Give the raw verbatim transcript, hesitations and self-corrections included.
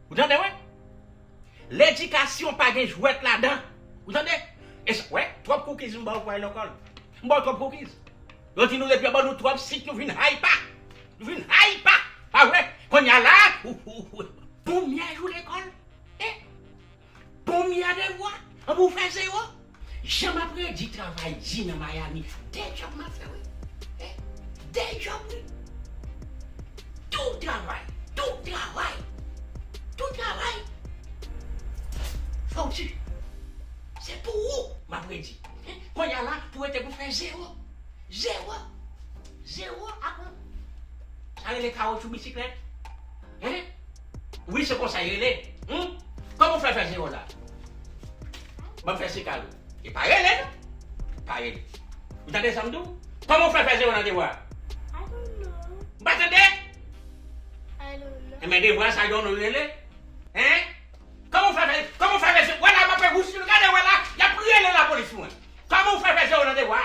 Ou tande, wè? Ledikasyon pa gen jwèt ladan. Ou tande? E sa, wè, twòp cookies m ba w pou al lekòl. M ba w twòp cookies. Yo di nou depi yo ban nou twòp sik, nou vin hyper. Nou vin hyper. Pa vre? Kounye a la, ou, ou, ou, premye jou lekòl. Eh? Premye devwa. An pou fè zewo. Jan m ap redi travay di nan Miami. De djòb m ap fè, wi. Eh? De djòb, wi. Tou travay. Tou travay. Tou travay. Fò w di. Se pou ou, m ap redi. Eh? Kounye a la, pou rete pou fè zewo. Zewo. Zewo ak yon. Sa rele kawotchou bisiklèt. Hein? Wi, se konsa y rele. Hmm? Kòman w fè fè zewo la? Ban m fè sigal ou. E pa rele, non? Pa rele. Ou tande sa m di w? Kòman w fè fè zewo nan devwa? I don't know. M pa tande? I don't know. Enben, devwa sa I don't know rele? Hein? Kòman w fè fè, kòman w fè fè zewo? Wè la, m ap fè wouch, gade, wè la, y ap rele lapolis pou mwen. Kòman w fè fè zewo nan devwa?